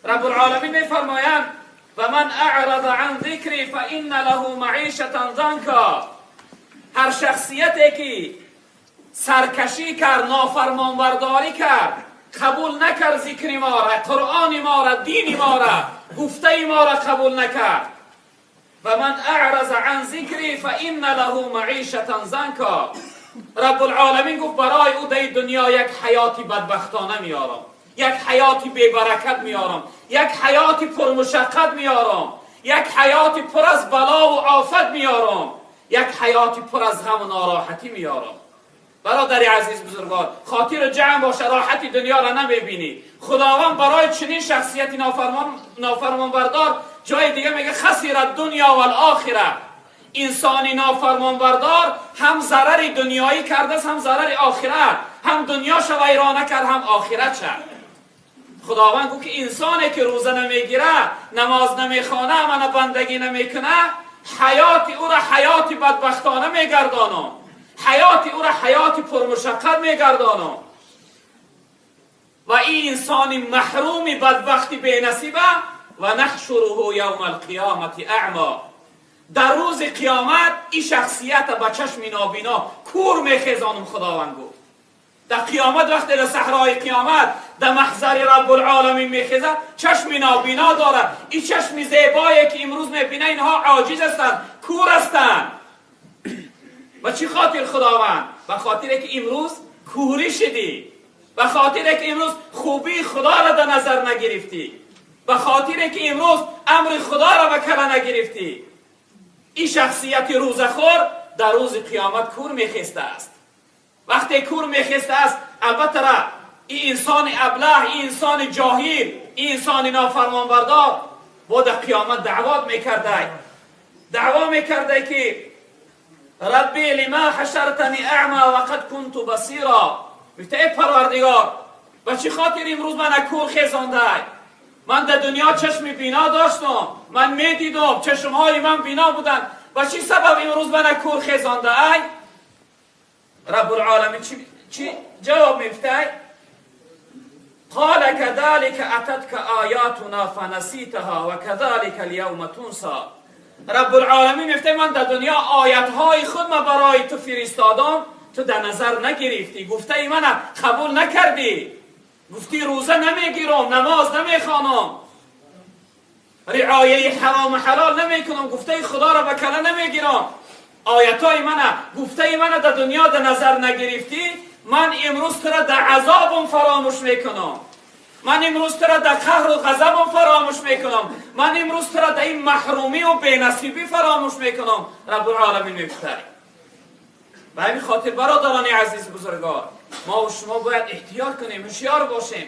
رب العالمین میفرمایند و من اعرض عن ذکری فان له معیشة ضنکا. هر شخصیتی که سرکشی کرد، نافرمانبرداری کرد، قبول نکرد ذکر ما را، قرآن ما را، دین ما را، گفته ما را قبول نکرد، و من اعرض عن ذکری فان له معیشة ضنکا. رب العالمین گفت برای او در دنیا یک حیاتی بدبختانه میارم، یک حیاتی بی‌برکت میارم، یک حیاتی پرمشقت میارم، یک حیاتی پر از بلا و آفت میارم، یک حیاتی پر از غم و ناراحتی میارم. برادر عزیز بزرگوار، خاطر جمع باشه، راحتی دنیا را نمیبینی. خداوند برای چنین شخصیتی نافرمانبردار جای دیگه میگه خسر الدنیا والآخره. انسانی نافرمانبردار هم ضرر دنیایی کرده است، هم ضرر آخرت، هم دنیاش ویرانه کرد، هم آخرت شد. خداوند گفت که انسانی که روزه نمیگیره، نماز نمیخوانه، من بندگی نمیکنه، حیات او را حیات بدبختانه میگردانم، حیات او را حیات پرمشقت میگردانم. و این انسان محروم بدبختی بی‌نصیبه و نحشره یوم القیامت اعما. در روز قیامت این شخصیت به چشم نابینا کور میخیزانم. خداوند گفت در قیامت وقتی در صحرای قیامت در محضر رب العالمین میخیزد، چشم نابینا دارد. این چشم زیبایی که امروز میبینه اینها عاجز هستند، کور هستند. و چی خاطر خداوند؟ به خاطر که امروز کوری شدی، به خاطر که امروز خوبی خدا را در نظر نگرفتی، به خاطر که امروز امر خدا را به کله نگرفتی. این شخصیت روزخور در روز قیامت کور میخیسته است. وقتی کور میخیسته است، البته را این انسان ابله، این انسان جاهل، این انسان نافرمانبردار با در قیامت دعوات میکرده، دعوا میکرده که ربی لما حشرتنی اعما وقد كنت بصیرا. میگه ای پروردگار، به چی خاطر امروز من کور خیزانده؟ من در دنیا چشم بینا داشتم، من میدیدم، چشمهای من بینا بودن، و چی سبب امروز من کور خیزانده؟ ای رب العالمین چی جواب میفته؟ قال كذلك اتتك آیاتنا فنسیتها و كذلك اليوم تنسى. رب العالمین میفته من در دنیا آیتهای خود ما برای تو فرستادم، تو در نظر نگرفتی، گفته ای من قبول نکردی، گفتی روزه نمیگیرم، نماز نمیخوانم، رعایه حرام و حلال نمیکنم، گفته خدا را به کله نمیگیرم، آیتای منه، گفته منه در دنیا در نظر نگرفتی، من امروز تو را در عذابم فراموش میکنم، من امروز تو را در قهر و غضبم فراموش میکنم، من امروز تو را در این محرومی و بی‌نصیبی فراموش میکنم. رب العالمین میگفته. به همین خاطر برادران عزیز بزرگوار، ما و شما باید احتیاط کنیم، هوشیار باشیم.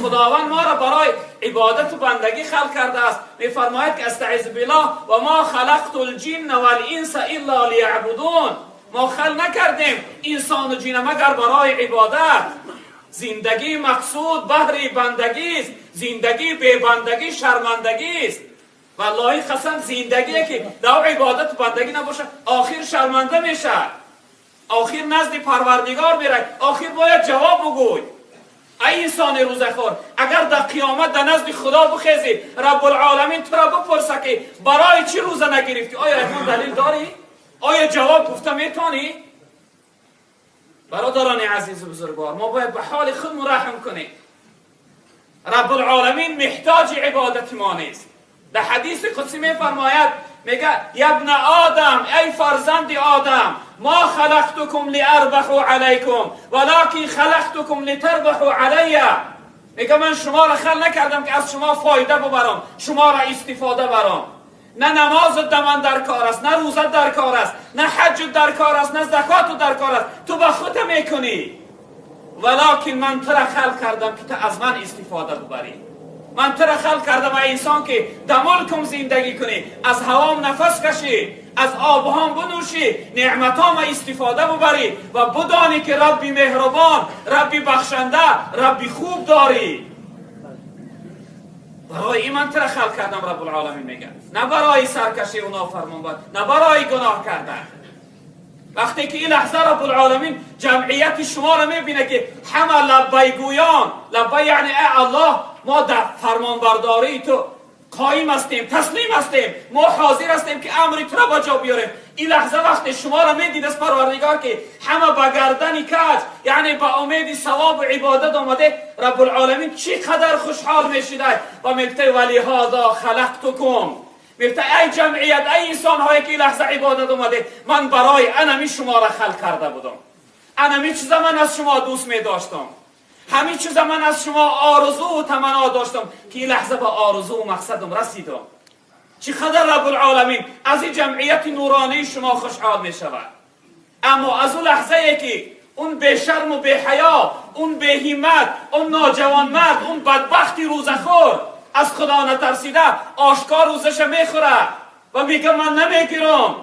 خداوند ما را برای عبادت و بندگی خلق کرده است. میفرماید که استعیذ بالله و ما خلقت الجن والانس الا لیعبدون. ما خلق نکردیم انسان و جن مگر برای عبادت. زندگی مقصود بهر بندگی است، زندگی بی بندگی شرمندگی است. والله قسم زندگی که در عبادت و بندگی نباشه آخر شرمنده میشه، آخر نزد پروردگار میره، آخر باید جواب بگوی. ای انسان روزخوار، اگر در قیامت در نزد خدا بخیزی، رب العالمین تو را بپرسه که برای چی روزه نگرفتی، آیا یکان دلیل داری؟ آیا جواب گفته میتونی؟ برادران عزیز و بزرگوار، ما باید به حال خود رحم کنیم. رب العالمین محتاج عبادت ما نیست. در حدیث قدسی میفرماید، میگه یبن آدم، ای فرزند آدم، ما خلقتکم لاربحوا علیکم ولکن خلقتکم لتربحوا علی. میگه من شما را خلق نکردم که از شما فایده ببرم، شما را استفاده برم. نه نماز دمن در کار است، نه روزه در کار است، نه حج در کار است، نه زکات در کار است. تو به خودت میکنی، ولکن من تو را خلق کردم که تو از من استفاده ببری. من تو را خلق کردم ای انسان که در ملکم زندگی کنی، از هوام نفس کشی، از آبهام بنوشی، نعمتام استفاده ببری و بدانی که ربی مهربان، ربی بخشنده، ربی خوب داری. برای این من تو را خلق کردم رب العالمین میگه، نه برای سرکشی و نافرمان، نه برای گناه کردن. وقتی که این لحظه رب العالمین جمعیت شما را میبینه که همه لبیک گویان، لبیک یعنی ای الله ما در فرمانبرداری تو قایم هستیم، تسلیم هستیم، ما حاضر هستیم که امر تو را با جا بیاریم. این لحظه وقت شما را میدید از پروردگار که همه با گردن کج، یعنی با امید ثواب و عبادت آمده، رب العالمین چقدر خوشحال میشیده و میگفته ولی هذا خلقتکم. میگفته ای جمعیت، ای انسان هایی که این لحظه عبادت آمده، من برای انمی شما را خلق کرده بودم، انمی چیزا من از شما دوست میداشتم، همین چیزا من از شما آرزو و تمنا داشتم که این لحظه با آرزو و مقصدم رسیدم. چقدر رب العالمین از این جمعیت نورانی شما خوشحال می شود. اما از اون لحظه ای که اون بی شرم و بی حیا، اون بی همت، اون ناجوان مرد، اون بدبختی روزخور از خدا نترسیده آشکار روزش میخوره و میگه من نمیگیرم،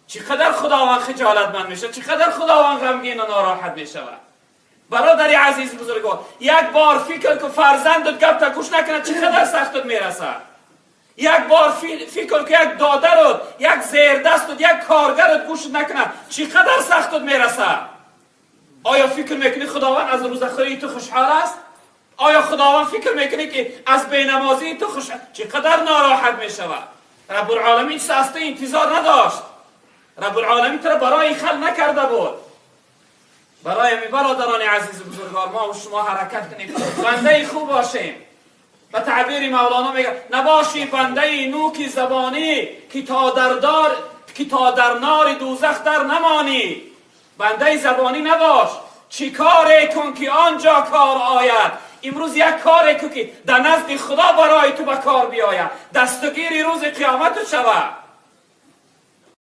چقدر خداوند خجالت من میشه، چقدر خداوند غمگین و ناراحت میشود. برادر عزیز بزرگوار، یک بار فکر که فرزندت گپ تا گوش نکنه چقدر سختت میرسه. یک بار فکر که یک دادرت، یک زیردستت، یک کارگرت گوش نکنه چقدر سختت میرسه. آیا فکر میکنی خداوند از روزخوری تو خوشحال است؟ آیا خداوند فکر میکنی که از بینمازی تو خوشحال؟ چقدر ناراحت میشود. رب العالمین چه از تو انتظار نداشت. رب العالمین تو را برای خلق نکرده بود. برای می برادران عزیز بزرگوار، ما و شما حرکت کنیم، بنده خوب باشیم. به تعبیر مولانا میگه نباشی بنده نوکی زبانی که تا در دار، که تا در نار دوزخ در نمانی. بنده زبانی نباش، چی کار کن که آنجا کار آید. امروز یک کار کن که در نزد خدا برای تو به کار بیاید، دستگیری روز قیامت شود.